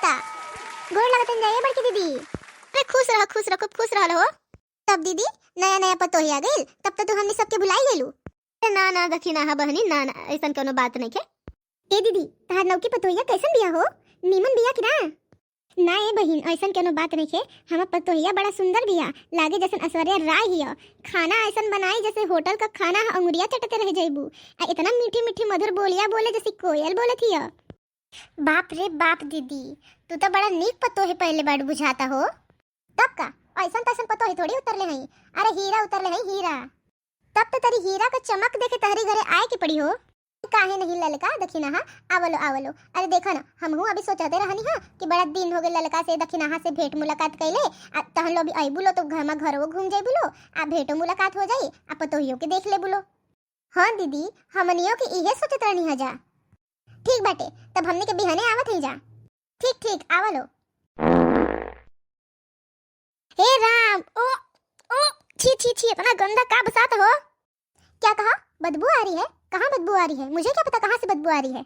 लागता। गोड़ लागतन जाए बड़की दीदी। अरे खुश रह, खुश रह, खूब खुश रहल हो। तब दीदी नया नया पतोही आ गइल, तब तो तू हमनी सबके भुलाई गेलू। अरे ना ना दखिना हा बहनी, ना ना ऐसन कोनो बात नहीं के। ए दीदी, तहार नौकी पतोहिया कैसन बिया हो? नीमन बिया कि ना? ना ए बहिन, ऐसन कोनो बात नहीं है। हम पतोहिया बड़ा सुंदर बिया लागे, जैसन ऐश्वर्या राय हिया। खाना ऐसन बनाई जैसे होटल का खाना, अंगुरिया चटते रह जाइबू। आ इतना मीठी मीठी मधुर बोलिया बोले जैसे कोयल बोलत हिया। बाप रे बाप दीदी, तू तो बड़ा नीक पतोहे पहले बार बुझाता हो। तब का ऐसन तैसन पतोहे थोड़ी उतरले हई, अरे हीरा उतरले हई हीरा। तब तो तेरी हीरा का चमक देखे तहरी घरे आए के पड़ी हो। काहे नहीं ललका दखिनाहा, आवलो आवलो। अरे देखा ना, हमहू अभी सोचते रहनी हा कि बड़ा दिन हो गए ललका से दखिनाहा से भेंट मुलाकात कैले। आ तहन लो भी अइबू लो तो घर में घरवो घूम जाइबू लो, आ भेंटो मुलाकात हो जाई, आ पतोहियो के देख ले बुलो। हाँ दीदी, हमनियो के इहे सोचत रहनी हा जा। ठीक बाटे, तब हमने के बिहाने आवत ही जा। ठीक ठीक, आवलो। हे राम, ओ ओ, छी छी छी, इतना गंदा का बसात हो। क्या कहा? बदबू आ रही है? कहाँ बदबू आ रही है? मुझे क्या पता कहाँ से बदबू आ रही है।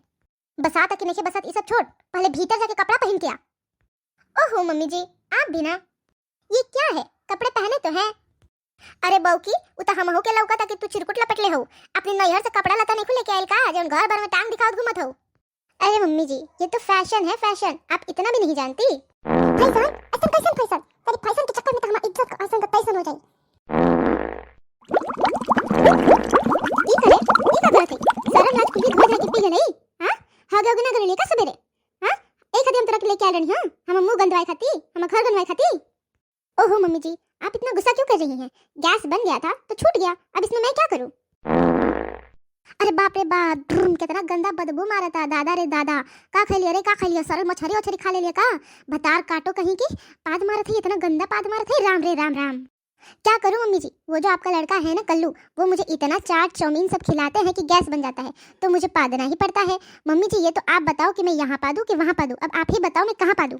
बसात कि नहीं बसात ये सब छोड़, पहले भीतर जाके कपड़ा पहन के आ। ओहो मम्मी जी, आप भी ना, ये क्या है? कपड़े पहने तो हैं। अरे बहू की, उ त हमहू के लौका कि तू चिरकुट लपेटले हो। अपने नैहर से कपड़ा लता नहीं लेके आयल का, जौन घर भर में टांग दिखावत घूमत हो? अरे मम्मी जी, ये तो फैशन है फैशन, आप इतना भी नहीं जानती। फैशन? ऐसन कैसन फैशन? तेरी फैशन के चक्कर में तो हमारी इज्जत का ऐसन का तैसन हो जाई। ई करे ई का करत है? शरम लाज कुली धो धो के पी गई हां? हगे उगे ना गई का सवेरे? हां, एक हदी हम तोरा के लेके आयल रही हां, हम मुंह गंदवाए खाती, हम घर गंदवाए खाती। ओहो मम्मी जी, आप इतना गुस्सा क्यों कर रही हैं? गैस बन गया था तो छूट गया, अब इसमें मैं क्या करूं? अरे बाप रे बाप, ध्रुम, कितना गंदा बदबू मारा था। दादा रे दादा, का खा लिया रे, का खा लिया? सरल मछरी वछरी खा ले लिया का? भतार काटो कहीं की, पाद मारा थी, इतना गंदा पाद मारा थी। राम रे राम राम। क्या करूं मम्मी जी, वो जो आपका लड़का है ना कल्लू, वो मुझे इतना चाट चाउमीन सब खिलाते हैं कि गैस बन जाता है, तो मुझे पादना ही पड़ता है। मम्मी जी, ये तो आप बताओ कि मैं यहाँ पादूं कि वहाँ पादूं? अब आप ही बताओ मैं कहाँ पादूं?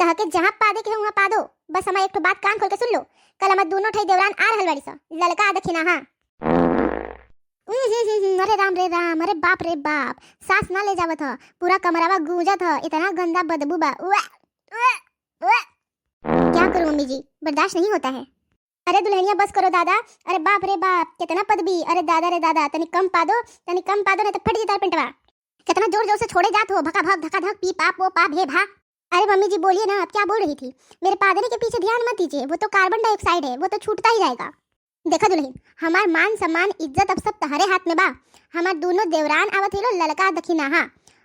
तह के जहाँ पादे के वहाँ पादो, बस हमारे एक ठो बात कान खोल के सुन लो। कल हमार दोनों ठई देवरान आ रहल बाड़ी सा, ललका दखिना। हाँ, अरे राम रे राम, अरे बाप रे बाप, सांस ना ले जावत ह, पूरा कमरावा गूंजत ह, इतना गंदा बदबू बा। उआ, उआ, उआ। क्या करूं मम्मी जी, बर्दाश्त नहीं होता है। अरे दुल्हनिया बस करो दादा, अरे बाप रे बाप, कितना पदबी। अरे दादा रे दादा, तनी कम पादो, तनी कम पादो, नहीं तो फट जाता पेंटवा। कितना जोर जोर से छोड़े जात हो, भका भक धका धक पी पा पो पा भे भा। अरे मम्मी जी बोलिए ना, आप क्या बोल रही थी? मेरे पादने के पीछे ध्यान मत दीजिए, वो तो कार्बन डाइऑक्साइड है, वो तो छूटता ही जाएगा। देखा दुल्हन, हमार मान सम्मान इज्जत अब सब तहरे हाथ में बा। हमार दोनों देवरान आवत हिलो ललका दखिनाहा,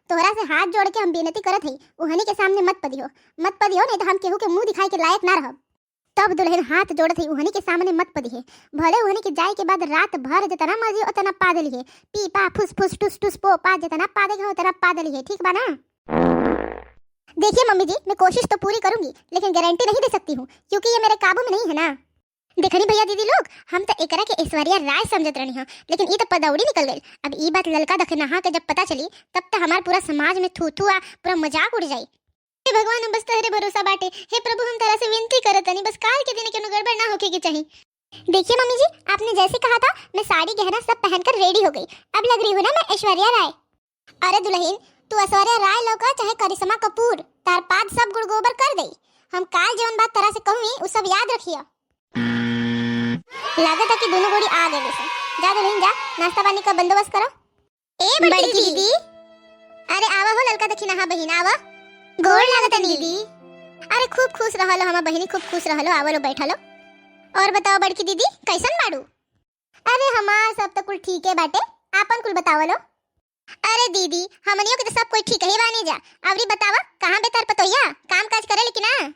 तोहरा से हाथ जोड़ के हम बेनती करत हई, ओहनी के सामने मत पदिहो, मत पदिहो, नहीं तो हम केहू के मुंह दिखाई के लायक ना रहब। तब दुल्हन हाथ जोड़त हई, ओहनी के सामने मत पदिहे। भले ओहनी के जाए के बाद रात भर जितना मर्जी उतना पा देलिहे, पी पा फुस फुस टुस टुस पो पा, जितना पा देगा उतना पा देलिहे, ठीक बा ना? देखिए मम्मी जी, मैं कोशिश तो पूरी करूंगी, लेकिन गारंटी नहीं दे सकती हूँ, क्योंकि ये मेरे काबू में नहीं है ना। देखनी भैया दीदी लोग, हम तो एकरा के ऐश्वर्या राय समझत रहनी हां, लेकिन ई तो पदौड़ी निकल गई। अब ई बात ललका दखनहा के जब पता चली, तब तो हमार पूरा समाज में थू थू आ पूरा मजाक उड़ जाई। हे भगवान, हम बस तोहरे भरोसा बाटे। हे प्रभु, हम तारा से विनती करत तनी, बस काल के दिन केनो गड़बड़ ना होके के चाही। देखिए मम्मी जी, आपने जैसे कहा था, मैं साड़ी गहना सब पहनकर रेडी हो गई। अब लग रही हूँ ना मैं ऐश्वर्या राय? अरे दुल्हन, तू ऐश्वर्या राय लौका चाहे करिश्मा कपूर, तार पाद सब गुड़ गोबर कर दई। हम काल जवन बात तरह से कहूँ उ सब याद रखियो। लागत है कि दोनों गोड़ी आ गए से। जा दुल्हन जा, नाश्ता पानी का बंदोबस्त करो। ए बड़की दीदी, अरे आवा हो ललका दखिना हाँ बहिन, आवा। गोड़ लागत दीदी। अरे खूब खुश रहलो हमार बहिनी, खूब खुश रहलो, आवलो बैठलो। और बताओ बड़की दीदी, कैसन बाड़ू? अरे हमार सब तो कुल ठीक है बाटे, आपन कुल बतावलो। अरे दीदी, हमनियो के तो सब कोई ठीक ही बानी जा। अवरी बतावा, कहाँ बेतार पतोहिया, काम काज करे लेकिन ना?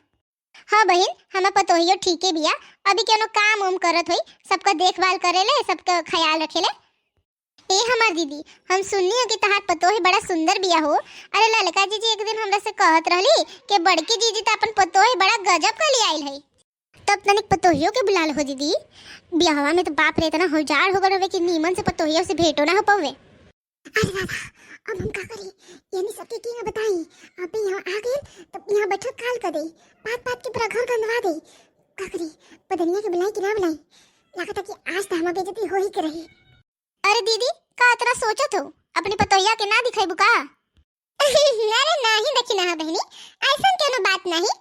हाँ बहिन, हमार पतोहियो ठीक है बिया, अभी केनो काम उम करत होई, सबका देखभाल करेले, सबका ख्याल रखेले। ए हमार दीदी, हम सुननी हो कि तहार पतोही बड़ा सुंदर बिया हो। अरे ललका जीजी एक दिन हमरा से कहत रहली कि बड़की जीजी त अपन पतोही बड़ा गजब का ले आइल है। तब तनिक पतोहियो के बुलाल हो दीदी। बियाहवा में तो बाप रे इतना होजार हो गल होवे कि नीमन से पतोहियो से भेंटो ना हो पवे। अरे दादा, अब हम का करी? यानी सबके की ना बताई? अभी यहाँ आ गए तो यहाँ बैठल काल कर दे, पात पात के पूरा घर गंदवा दे। का करी? पदनिया के बुलाई कि ना बुलाई? लागत है कि आज तो हम बेइज्जती हो ही के रही। अरे दीदी, का इतना सोचत हो? अपनी पतोहिया के ना दिखाई का? अरे नाही दक्षिणा हा बहिनी, ऐसा कोनो बात नहीं।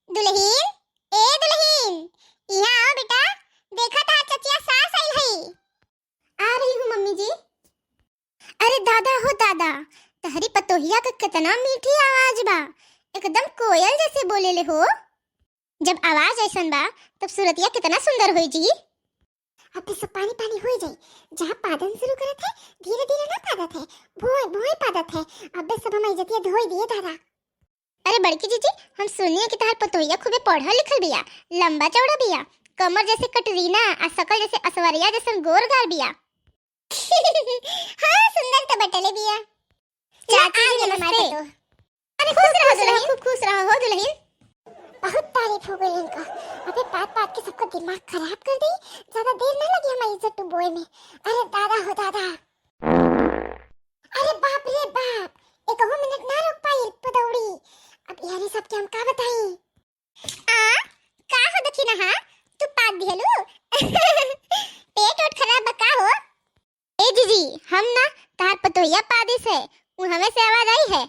दुल्हीन, ए दुल्हीन, यहाँ आओ बेटा, देखा था चचिया सास आई है। आ रही हूँ मम्मी जी। अरे दादा हो दादा, तहरी पतोहिया का कितना मीठी आवाज बा, एकदम कोयल जैसे बोले ले हो। जब आवाज ऐसन बा तब सूरतिया कितना सुंदर होई जी। अब तो सब पानी पानी हो जाए। जहाँ पादन शुरू करत है, धीरे धीरे ना पादत है, भोय भोय पादत है। अबे सब हम इज्जतिया धोई दिए दादा। अरे बड़की जीजी, हम सुनिए कि तहार पतोहिया खूबे पढ़ल लिखल बिया, लंबा चौड़ा बिया, कमर जैसे कटरीना आ शकल जैसे ऐश्वर्या जैसन गोर गार बिया। हाँ, सुंदर तो बटले बिया। चाची आ जी गेल हमार नमस्ते। पतोह। अरे खुश रहो दुल्हन, खूब खुश रहो हो दुल्हन। बहुत तारीफ हो गई इनका। अबे बात बात के सबका दिमाग खराब कर दी। ज्यादा देर ना लगी हमारी इज्जत डुबोए में। अरे दादा हो दादा, अरे बाप रे बाप, एक मिनट ना रुक पाई पदौड़ी। अब यारी सबके हम का बताई? आ का हो दखिना हा, तू पाद दिहलू? पेट ओट खराब बा का हो? ए जीजी, हम ना तार पतोहिया पादिस है, उ हमें से आवाज आई है।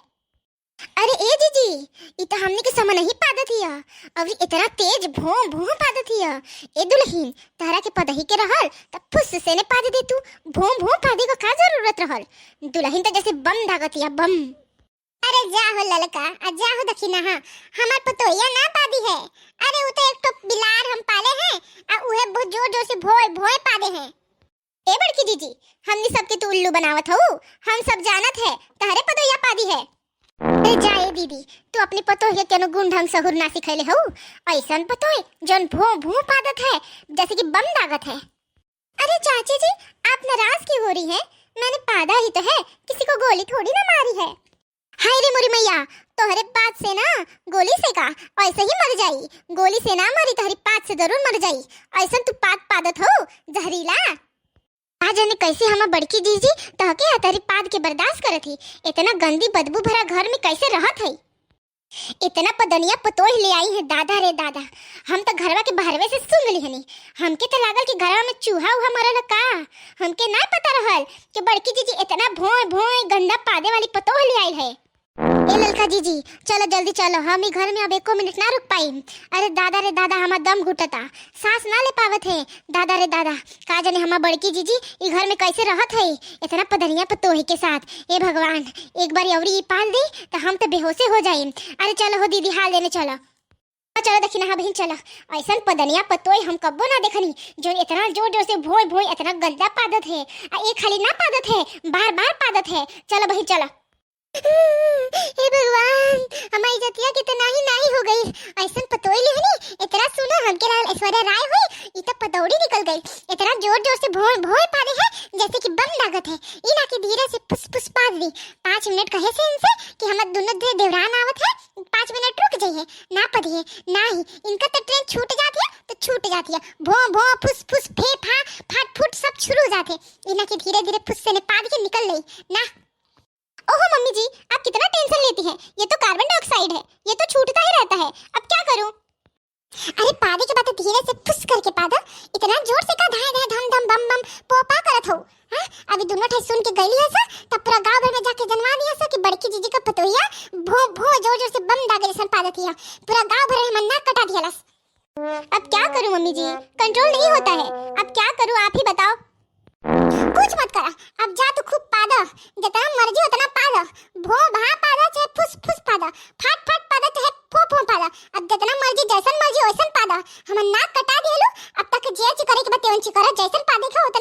अरे ए जीजी, इ तो हमने के समझ नहीं पादत हिया, अभी इतना तेज भों भों पादत हिया। ए दुल्हीन, तारा के पदही के रहल त फुस से ने पाद दे तू, भों भों पादे का का जरूरत रहल? दुल्हीन तो जैसे बम धागत हिया, बम। अरे जा हो ललका, आ जा हो दखिना हा, हमार पतोहिया ना पादी है। अरे वो तो एक तो बिलार हम पाले हैं आ उहे बहुत जोर जोर से भोय भोय पादे हैं। ए बड़की जीजी, हमनी सबके तू उल्लू बनावत हऊ, हम सब जानत है तहरे पतोहिया पादी है। अरे जा ए दीदी, तू अपनी पतोहिया केनो गुण ढंग सहुर ना सिखैले हऊ, ऐसन पतोय जौन भों भों पादत है जैसे कि बम दागत है। अरे चाची जी, आप नाराज क्यों हो रही हैं? मैंने पादा ही तो है, किसी को गोली थोड़ी ना मारी है। हाय रे मोरी मैया, तोहरे बात से ना गोली से का ऐसे ही मर जाई, गोली से ना मरी तोहरी पात से जरूर मर जाई, ऐसन तू पात पादत हो जहरीला। आज जाने कैसे हम बड़की जीजी तहके तहरी पाद के बर्दाश्त करत ही, इतना गंदी बदबू भरा घर में कैसे रहत है? इतना पदनिया पतोह ले आई है दादा रे दादा, हम तो घरवा के बहरवे से सुन ली हनी। हमके तो लागल कि घरवा में चूहा उहा मरल का, हमके ना पता रहल कि बड़की जीजी इतना भोय भोय गंदा पादे वाली पतोह ले आई है। ए ललका जीजी, चलो जल्दी चलो, हम ही घर में अब एको मिनट ना रुक पाई। अरे दादा रे दादा, हमार दम घुटता, सांस ना ले पावत है। दादा रे दादा, का जाने हमार बड़की जीजी ई घर में कैसे रहत है इतना पदनिया पतोही के साथ। ए भगवान, एक बार अवरी ई पाल दे तो हम तो बेहोशे हो जाई। अरे चलो हो दीदी, हाल देने चलो चलो दखिना हा बहिन चलो। ऐसन पदनिया पतोई हम कब्बो ना देखनी जो इतना जोर जोर से भोय भोय इतना गंदा पादत है, आ एक खाली ना पादत है, बार बार पादत है। चलो बहिन चलो। हे भगवान, हमारी जतिया कितना ही नाही हो गई। ऐसन पतोई लेहनी इतना सुना हमके लागल ऐश्वर्या राय हुई, ई तो पतौड़ी निकल गई। इतना जोर जोर से भोय भोय पादे है जैसे कि बम लागत है। ई ना कि धीरे से फुस फुस पाद दी। 5 मिनट कहे से इनसे कि हमर दोनों दे देवरान आवत है, 5 मिनट रुक जाइए, ना पढ़िए ना ही इनका तो ट्रेन छूट जाती है तो छूट जाती है। भो भो फुस फुस फे फा फाट फूट सब शुरू हो जाते। ई ना कि धीरे धीरे फुस से ने पाद के निकल गई ना। ओहो मम्मी जी, आप कितना टेंशन लेती हैं, ये तो कार्बन डाइऑक्साइड है, ये तो छूटता ही रहता है, अब क्या करूं? अरे पादे के बाद तो धीरे से फुस करके पादा, इतना जोर से का धाय धाय धम धम बम बम पोपा करत हो। हां, अभी दोनों ठे सुन के गईली है सा, तब पूरा गांव भर में जाके जनवा दिया सा कि बड़की जीजी का पतोहिया भो भो जोर जोर से बम दागे जैसन पादत हिया, पूरा गांव भर में नाक कटा दियालस। अब क्या करूं मम्मी जी, कंट्रोल नहीं होता है, अब क्या करूं आप ही बताओ। कुछ मत करा, अब जा तू खूब पादा, जितना मर्जी उतना पादा, भो भा पादा चाहे फुस फुस पादा, फाट फाट पादा चाहे फो फो पादा, अब जितना मर्जी जैसन मर्जी वैसन पादा। हमर नाक कटा दिहलु, अब तक जे ची करे के बा तेवन ची कर, जैसन पादे के उतना